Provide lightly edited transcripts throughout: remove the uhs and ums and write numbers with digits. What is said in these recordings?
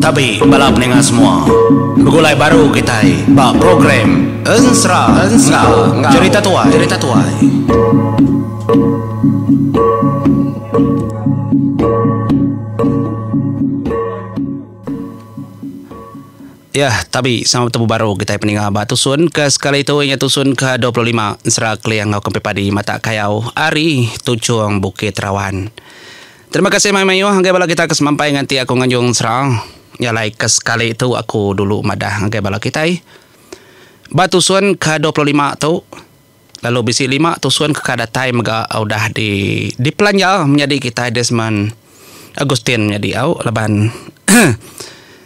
Tabi bala peninga semua. Begulai baru kitai ba program Ensera enggau Jerita Tuai. Jerita Tuai. Yah, tabi sama betemu baru kitai peninga ba tusun ke sekali tu inya tusun ke 25 Ensera Keling enggau Kempi Padi Mata Kayau ari Tuchung Bukit Rawan. Terima kasih mayuh-mayuh ngagai bala kita ke semampai nganti aku nganjung ensera. Nya alai ke sekali tu aku dulu madah ngagai bala kitai. Ba tusun ke 25 tu lalu bisi lima tusun ke ka datai mega udah di dipelanja menyadi kitai Desmond Augustine menyadi au laban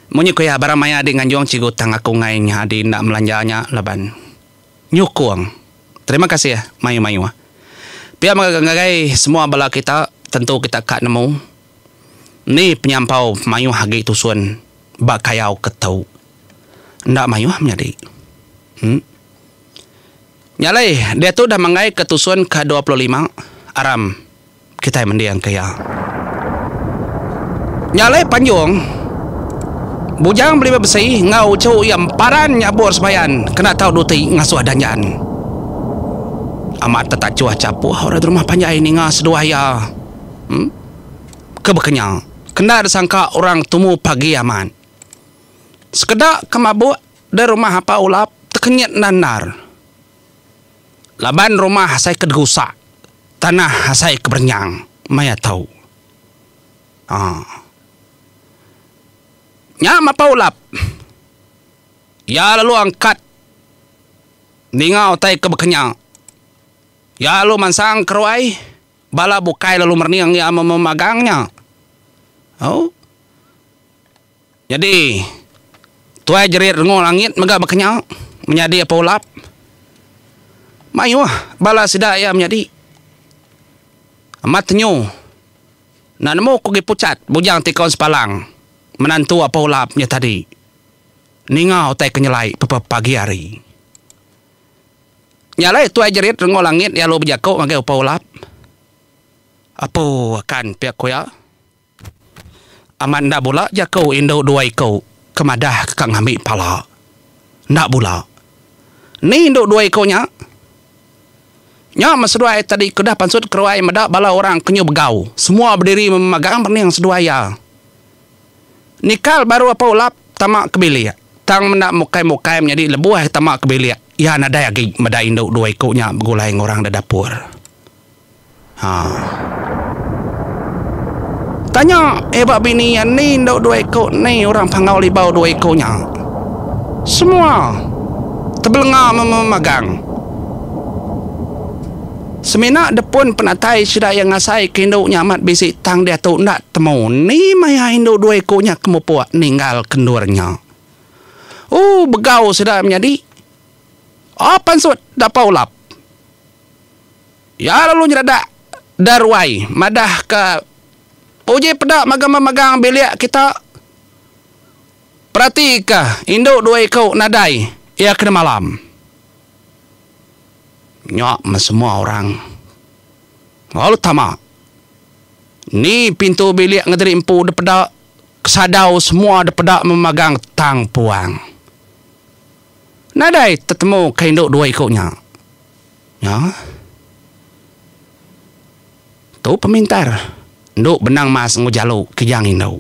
munyi ku iya barang maya di nganjung cikgu tang aku ngai nya di enda melanja nya laban Nyukung. Terima kasih mayuh-mayuh. Pia mega ngagai semua bala kita tentu kita ka nemu ni penyampau mayuh agi tusun ba kayau ke tu. Enda mayuh menyadi. Em. Nya alai diatu dah manggai ke tusun ke 25 aram. Kitai mendingka iya. Nya alai panjung Bujang Belima Besi enggau uchu iya emparan nyabur sebayan kena tau duti ngasuh danjan. Amat tetachuh chapuh orang rumah panjai ninga seduai iya ke bekenya. Kenda disangka orang tumu pagi amat. Sekeda ke mabuk da rumah Apai Ulap tekenyit endar-endar. Laban rumah asai ke degusak, tanah asai ke berenyang maya tau. Haa. Nya mapa ulap. Iya lalu angkat ninga utai ke bekenya. Iya lalu mansang ke ruai, bala bukai lalu merening iya memagang nya. Au. Nyadi, Tuai Jerit Rengung Langit mega baka nya, menyadi Apai Ulap. Mayuh bala sida iya menyadi. Amat tenyu. Enda nemu ku agi puchat Bujang Tikun Sepalang menantu Apai Ulap nya tadi ninga utai ke nyelai pepagi hari. Nya alai Tuai Jerit Rengung Langit iya lalu bejaku ngagai Apai Ulap. Apu akan pia ku iya. Amat enda bula jaku indu dua iku ke madah ke ka ngambi pala. Enda bula. Ni indu dua iku nya? Nya meh seduai tadi ke udah pansut keruai meda bala orang ke nyu begau semua bediri memagang pening seduai iya. Nikal baru apai ulap tama ke bilik tang menda mukai-mukai menyadi lebuh tama ke bilik iya nadai agi meda indu dua iku nya begulai enggau orang da dapur. Ha. Tanya eba bini iya ni endu dua iku ni orang Panggau Libau dua iku nya. Semua tebelenga memagang. Semina depun penatai sida iya ngasai ke indu nya amat bisi tang diatu enda temu ni maya indu dua iku nya ke mupuk ninggal ke endur nya. Ooh begau sida menyadi. Oh pansut dapa ulap. Iya lalu nyeradak da ruai madahka uji peda magang-magang bilik kita. Peratika indu dua iku nadai iya kena malam. Nya meh semua orang lalu tama. Ni pintu bilik ngederi empu depeda kesadau semua depeda memagang tang puang. Nadai tetemu ka indu dua iku nya. Nya. Tu pemintar endu benang mas enggau jalu kijang indu.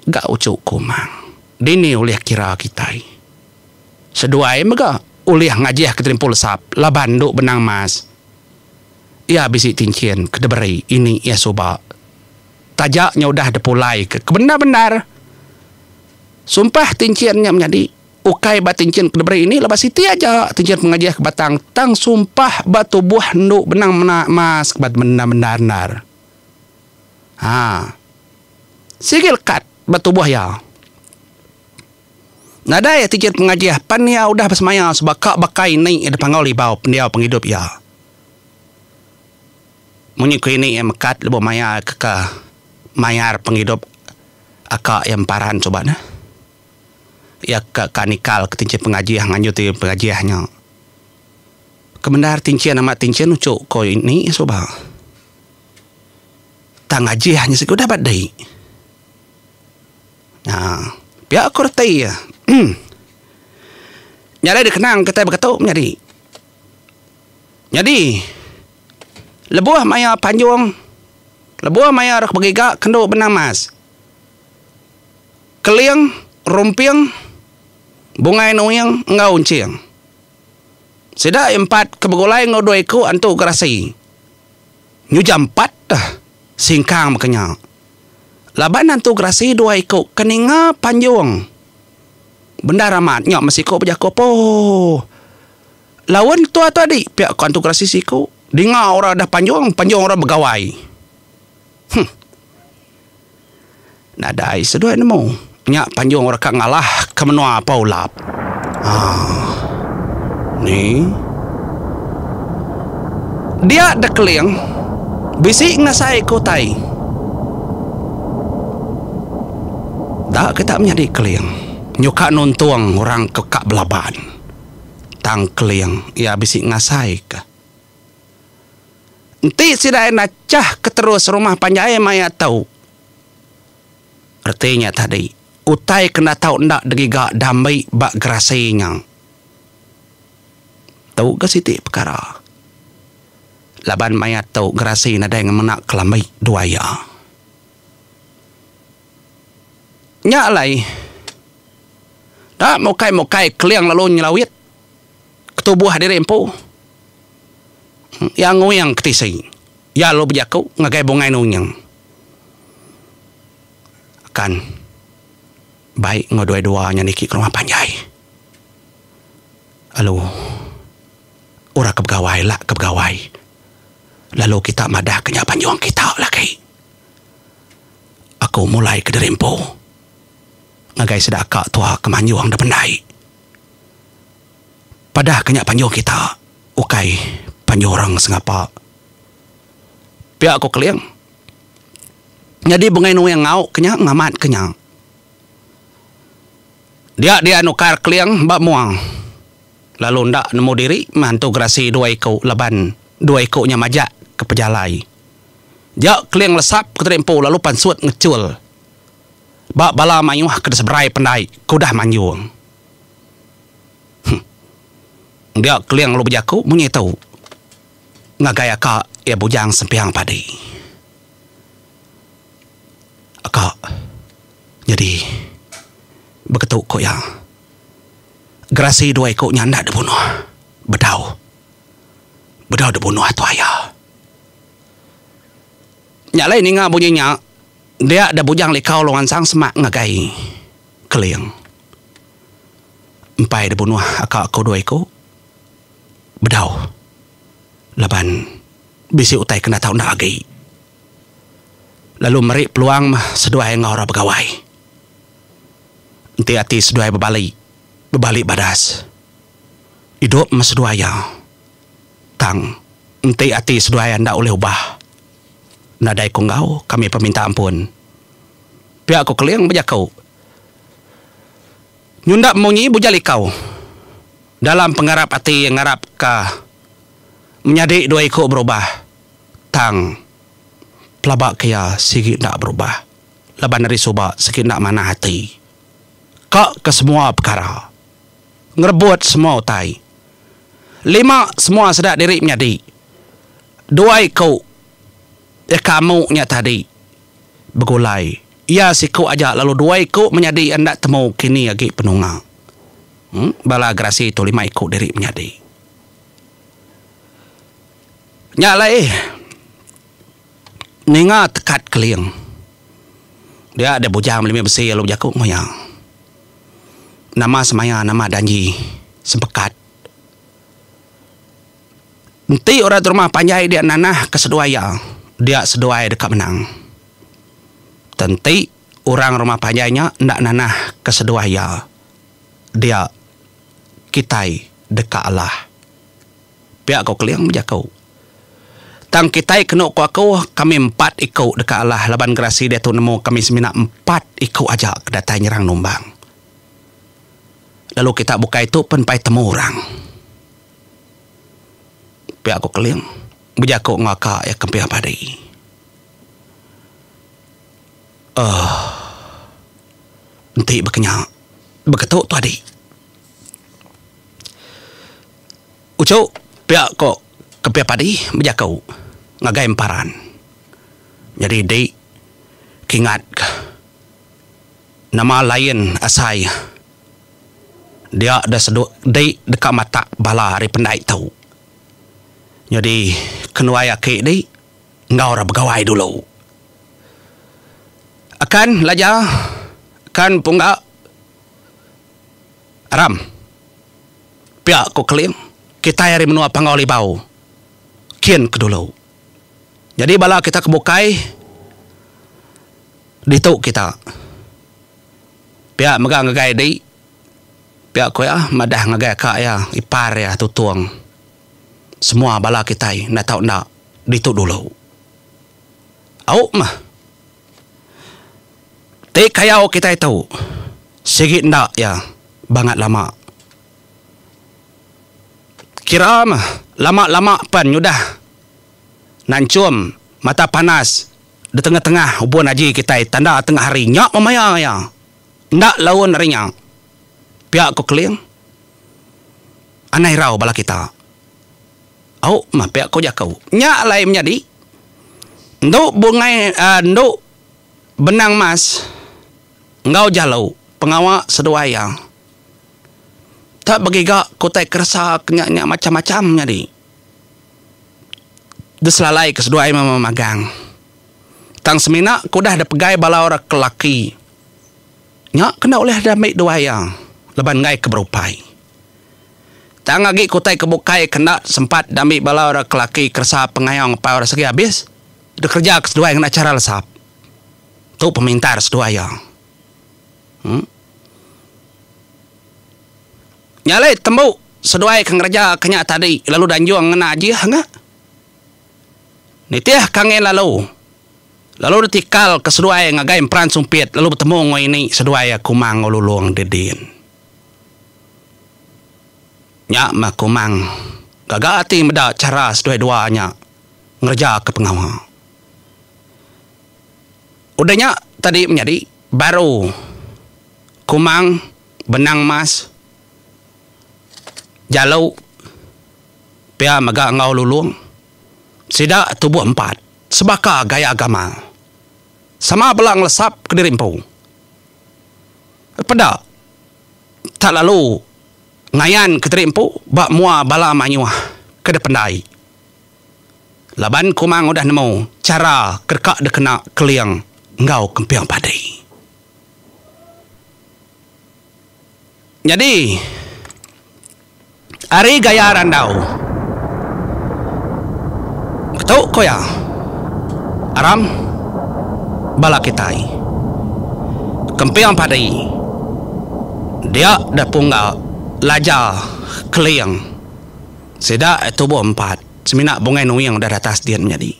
Ga uchu kumang. Dini ulih kira kitai. Seduai mega ulih ngajih ke terimpu lesap laban endu benang mas. Iya bisi tinchin ke diberi ini iya suba. Taja nya udah dipulai ke kebendar-bendar. Sumpah tinchin nya menyadi. Ukai ba tinchin ke diberi ini laban siti aja tinchin pengajih ke batang tang sumpah ba tubuh endu benang mena mas ke ba bendar endar. Ha. Sigi lekat ba tubuh iya. Nadai tinchin pengajih pan iya udah besemaya suba ka baka ini da panggau libau pendiau pengidup iya. Munyi ku ini iya mekat lebuh maya ke ka mayar pengidup aka iya emparan suba neh. Iya ke ka nikal ke tinchin pengajih nganjur ti pengajih nya. Ke bendar tinchin amat tinchin uchu ko ini suba. Tang ajih nya sigi udah ba dei. Nya pia ku reti iya. Nya alai dikenang kitai beketu menyadi. Nyadi lebuh maya panjung lebuh maya deka begiga kendu benang mas. Keling, Rumping, Bungai Nuing enggau Unching. Sida empat ke begulai enggau dua iku antu gerasi. Nyu jampat dah singkang baka nya. Laban antu gerasi dua iku ke ninga panjung. Bendar amat nya meh siku bejaku pooh. Laun tua tu adi pia ku antu gerasi siku. Dinga orang dah panjung, panjung orang begawai. Huh. Nadai seduai nemu nya panjung orang ka ngalah ke menua Pau Lap. Haa. Ni. Dia deh Keling bisi ngasai ke utai. Da kita menyadi Keling nyuka nuntung orang ke ka belaban. Tang Keling iya bisi ngasai ke. Enti sida enda chah ke terus rumah panjai maya tu, reti nya tadi, utai ke enda tau enda digiga dambi ba gerasi nya. Tu ga siti pekara. Laban maya tu gerasi nadai ngemena kelambi duai iya. Nya alai, enda mukai-mukai Keling lalu nyelawit ketubuh diri empu. Iya nguing ke tisi. Iya lalu bejaku ngagai Bungai Nuing. Akan baik enggau dua-dua nya niki ke rumah panjai. Lalu orang ke begawai la ke begawai. Lalu kita madah ke nya panjung kita lagi. Aku mulai ke diri empu ngagai sida aka tua ke manjung da pendai. Padah ke nya panjung kita ukai panjung orang sengapa. Pia ko Keling. Nyadi Bungai Nuing ngau ke nya ngamat ke nya. Dia dia nukar Keling ba mua lalu enda nemu diri meh antu gerasi dua iku laban dua iku nya majak ke pejalai. Dia Keling lesap ke diri empu lalu pansut ngechul ba bala mayuh ke diseberai pendai ke udah manjung. Huh. Dia Keling lalu bejaku munyi tu ngagai aka iya Bujang Sempiang Padi. Aka nyadi beketu ku iya. Gerasi dua iku nya enda dibunuh bedau. Bedau dibunuh tu aya. Nya alai ninga bunyi nya dia da Bujang Likau lalu ngansang semak ngagai Keling. Empai dibunuh aka aku dua iku bedau laban bisi utai kena tau enda agi lalu meri peluang meh seduai enggau orang begawai enti ati seduai bebali bebali badas idup meh seduai iya tang enti ati seduai enda ulih ubah nadai ku enggau kami peminta ampun pia ku Keling bejaku. Nyunda munyi bujal ikau. Dalam pengarap ati iya ngarapka menyadi dua iku berubah tang pelaba ke iya sigi enda berubah laban ari suba sigi enda manah ati ka ke semua pekara ngerebut semua utai lima semua sida diri menyadi dua iku iya ke amu nya tadi begulai. Iya siku aja lalu dua iku menyadi enda temu kini agi penunga. Bala gerasi tu lima iku diri menyadi. Nya alai ninga tekat Keling. Dia deh Bujang Melimi Besi lalu bejaku enggau iya. Nama semaya nama danji sempekat. Enti orang ti rumah panjai dia nanah ke seduai iya, dia seduai deka menang. Tenti orang rumah panjai nya enda nanah ke seduai iya, dia kitai deka alah. Pia ko Keling bejaku. Tang kitai kenu ku aku, kami empat iku deka alah laban gerasi diatu nemu kami semina empat iku aja ke datai nyerang numbang. Lalu kita bukai tu pen pai temu orang. Pia ku Keling bejaku enggau aka iya Kemping Padi. Ohh. Enti baka nya, baka tu tu adi. Uchu pia ko Kepia Padi bejaku ngagai Emparan. Nyadi di kingat ka nama lain asai dia da sedu di deka matak bala ari pendai tu. Nyadi kenuai aki di enggau ra begawai dulu. Akan Laja, akan Pungga Aram. Pia ku Keling, kitai ari menua Panggau Libau kin ke dulu. Nyadi bala kita ke bukai ditu kita. Pia mega ngagai di pia ku iya madah ngagai aka iya ipar iya Tutong semua bala kitai enda tau enda ditu dulu. Au mah. Ti kayau kitai tu sigi enda iya bangat lama. Kira meh lama-lama pen nyudah nanchum mata panas di tengah-tengah ubun aji kitai tanda tengah hari nya memaya iya enda laun ari nya. Pia ku Keling. Anai irau bala kita. Au meh pia ku jaku. Nya alai menyadi endu bungai endu benang mas enggau jalu pengawa seduai iya. Tak begiga ke utai keresa ke nya nya macam-macam nyadi. Diselalai ke seduai memagang. Tang semina ke udah dipegai bala orang ke laki nya kena ulih diambi duai iya laban enggai ke berupai. Tang agi ke utai ke bukai ke enda sempat diambi bala orang ke laki keresa pengayau ngepai orang segi abis dikereja ke seduai ngena chara lesap. Tu pemintar seduai iya. Em. Nya alai tembu seduai ke ngereja ke nya tadi lalu danjung ngena ajih nya. Nitih ke angin lalu, lalu ditikal ke seduai ngagai emperan sumpit lalu betemu enggau ini seduai iya Kumang enggau Lulong didin. Nya meh Kumang gaga ati meda chara seduai dua nya ngereja ke pengawa. Udah nya tadi menyadi baru Kumang Benang Mas Jalu pia mega enggau Lulong sida tubuh empat sebaka gaya gamal sama bela ngelesap kediri empu. Peda tak lalu ngayan kediri empu ba mua bala mayuh ke dipendai. Laban Kumang udah nemu chara ke deka dikena Keling enggau Kemping Padi. Nyadi, ari gaya randau tu ku iya, aram bala kitai Kemping Padi dia deh pungga Laja Keling. Sida tubuh empat, semina Bungai Nuing udah datas din menyadi.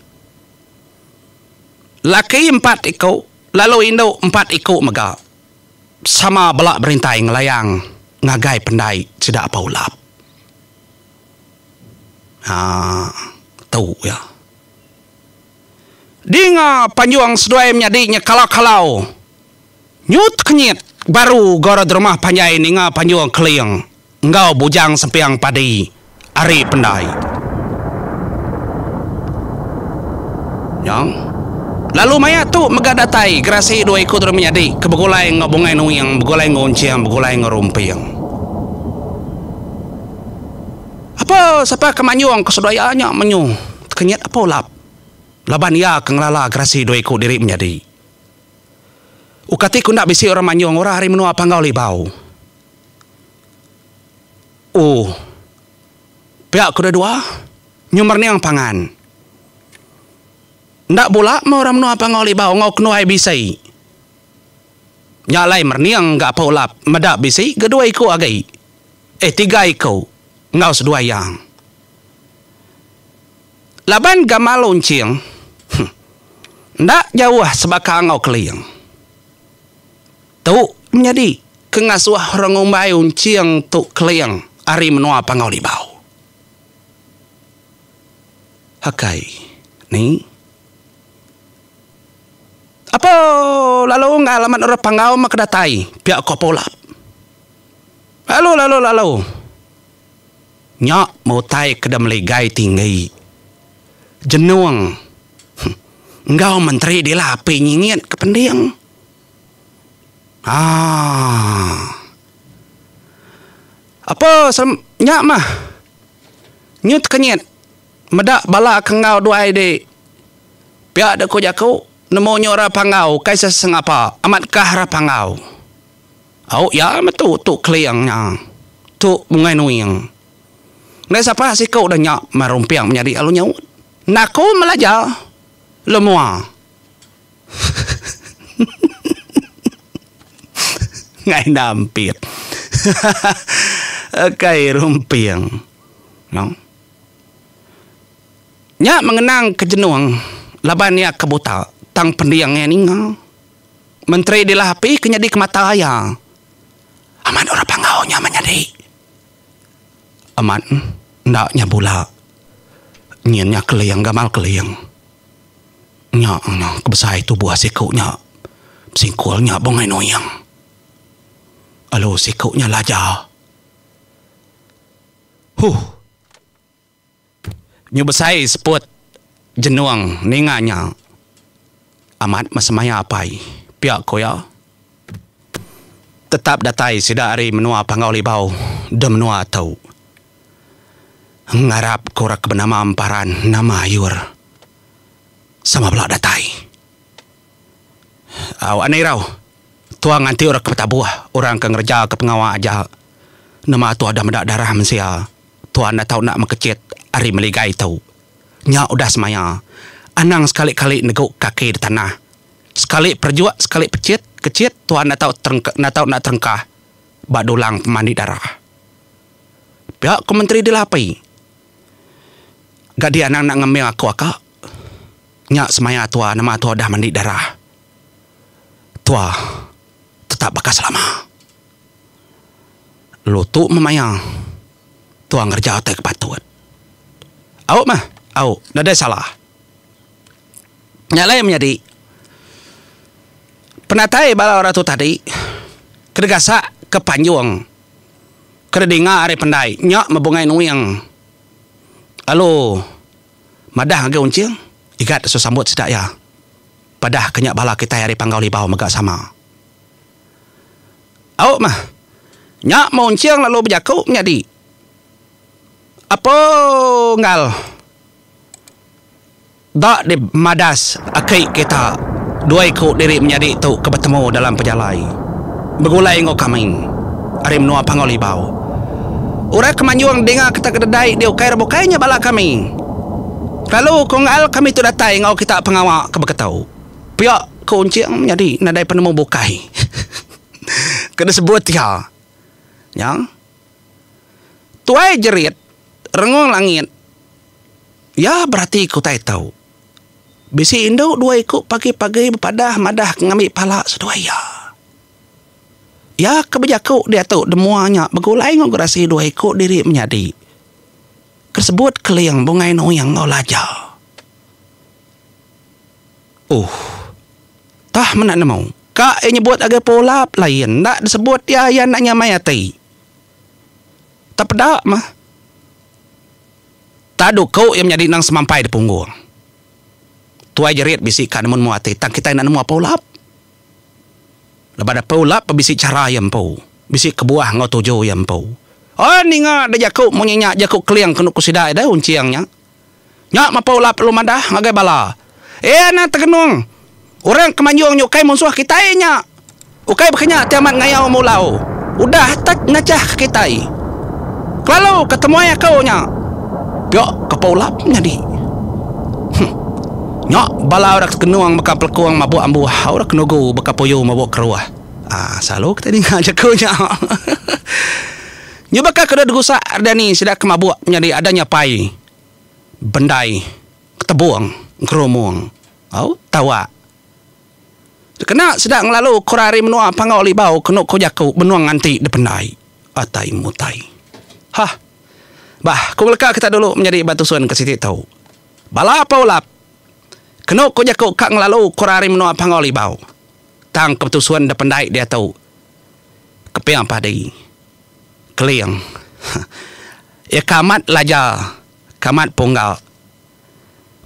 Laki empat iku lalu indu empat iku mega sama bela berintai ngelayang ngagai pendai sida Apai Ulap. Haa tu iya. Dinga panjung seduai menyadi nya kalau-kalau nyu tekenyit baru ga orang derumah panjai ninga panjung Keling. Enggau Bujang Sempiang Padi ari Pendai. Nya. Lalu maya tu mega datai gerasi dua iku diri menyadi ke begulai enggau Bungai Nuing, begulai enggau Unching, begulai enggau Rumping. Apa sapa ke manjung ke seduai iya nya menyu tekenyit apa ulap laban iya ke ngelala gerasi dua iku diri menyadi. Uka ti ku enda bisi orang manjung orang ari menua Panggau Libau. Oh. Pia ke dua-dua, nyu merening pangan. Enda bula meh orang menua Panggau Libau enggau kenuai bisi. Nya alai merening ga Apai Ulap meda bisi ga dua iku agi. Eh tiga iku enggau seduai iya. Laban gamal Unching, huh, enda jauh sebaka enggau Keling. Tu menyadi ke ngasuh orang ngumbai Unching tu Keling ari menua Panggau Libau. Akai ni. Apo. lalu enggal amat orang Panggau meh ke datai, pia ko Apai Ulap. Lalu lalu lalu. Nya meh utai ke da meligai tinggi. Jenung enggau menteri dilah api nyingit ke pending. Haa. Ape nya mah nyu tekenyit meda bala ke enggau duai di pia dek ku jaku nemu nyu orang Panggau ukai sesengapa amat kah orang Panggau. Au iya meh tu tu Keling nya. Tu Bungai Nuing. Ndai sapa siku dah nya meh rumping menyadi lalu nyaut. Enda aku melajar lemua. Ngai enda ampit. Kai rumping. No. Nya mengenang ke jenung laban iya ke buta tang pending iya ninga. Menteri dilah api ke nyadi ke mata iya. Amat orang Panggau nya menyadi. Amat enda nya bula. Nyin nya keling gamal keling. Nya nya ke besai tubuh siku nya besingkul nya Bungai Nuing. Lalu siku nya Laja. Huh. Nyu besai seput jenung ninga nya. Amat meh semaya apai, pia ku iya. Tetap datai sida ari menua Panggau Libau deh menua tu. Ngarap ke orang ke benama Emparan nama Ayur sama bela datai. Au anai irau tua nganti orang ke betabuh orang ke ngereja ke pengawa aja. Nama tua udah meda darah mensia. Tua enda tau enda mekechit ari meligai tu. Nya udah semaya. Anang sekali-kali negu kaki di tanah. Sekali perejuk sekali pechit kechit tua enda tau enda tau enda terengkah ba dulang pemandi darah. Pia ku menteri dilapi. Ga dia anang enda ngeming aku aka. Nya semaya tua nama tua udah mandi darah. Tua tetap baka selama. Lalu tu meh maya tua ngereja utai ke patut. Au meh, au nadai salah. Nya alai menyadi penatai bala orang tu tadi ke digasak ke panjung ke didinga ari pendai nya meh Bungai Nuing lalu madah ngagai Unching igat su sambut sida iya padah ke nya bala kitai ari Panggau Libau mega sama. Au mah. Nya Munching lalu bejaku menyadi. Apo enggal da di madas aki kita dua iku diri menyadi tu ke betemu dalam pejalai begulai enggau kami ari menua Panggau Libau. Orang ke manjung dinga kita ke dedai di ukai ra bukai nya bala kami. Lalu ku enggal kami tu datai enggau kita pengawa ke beketu. Pia ku Unching menyadi nadai penemu bukai ke disebut iya. Nya. Tuai jerit rengung langit iya berati ke utai tu. Bisi indu dua iku pagi-pagi bepadah madah ke ngambi pala seduai iya. Iya ke bejaku diatu demua nya begulai enggau gerasi dua iku diri menyadi ke disebut Keling Bungai Nuing enggau Laja. Ohh. Tah mena nemu. Ka iya nyebut agai pulap lain enda disebut iya iya enda nyamai ati. Tepeda mah. Tak duku iya menyadi nang semampai di punggung. Tuai jerit bisi ka nemu nemu ati tang kitai enda nemu apa ulap. Laban apa ulap bisi chara iya empu. Bisi kebuah enggau tuju iya empu. Oh ninga da jaku munyi nya jaku keling kenu ku sida ida unching nya. Nya mapa ulah perlu madah ngagai bala. Iya anang tegenung. Orang ke manjung nya ukai munsuh kitai nya. Ukai baka nya ti amat ngayau mulau. Udah te ngachah ke kitai. Kelalu ke temuai aku nya. Pia ke pa ulap nyadi. Huh. Nya bala orang tegenung baka pelekung mabuk ambuh, orang ke nugu baka puyu mabuk keruh. Aa selalu kitai ninga jaku nya. Nya baka ke deh digusak dani sida ke mabuk nyadi ada nyapai bendai ketebung gerumung au tawa. Kena sida ngelalu ke orang ari menua Panggau Libau kenu ku jaku benung nganti dependai atai mutai. Hah. Bah ku ngeleka kita dulu menyadi ba tusun ke siti tu. Bala pa ulap kenu ku jaku ka ngelalu ke orang ari menua Panggau Libau. Tang ke betusun da pendai diatu. Keping padi. Keling. Iya ke amat laja, ke amat pungga.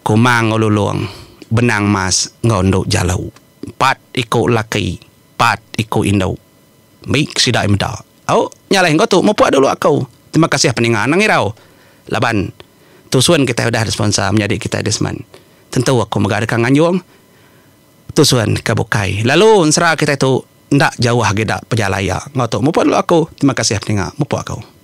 Kumang enggau Lulong, Benang Mas enggau Endu Jalu. Empat iku laki, empat iku indu. Mih sida iya meda. Au, nya alai enggau tu mupuk dulu aku. Terima kasih peninga anang irau laban tusun kitai udah disponsor menyadi kitai Desmond. Tentu aku mega deka nganjung tusun ke bukai. Lalu ensera kitai tu enda jauh agi da pejalai iya. Enggau tu mupuk dulu aku. Terima kasih peninga. Mupuk aku.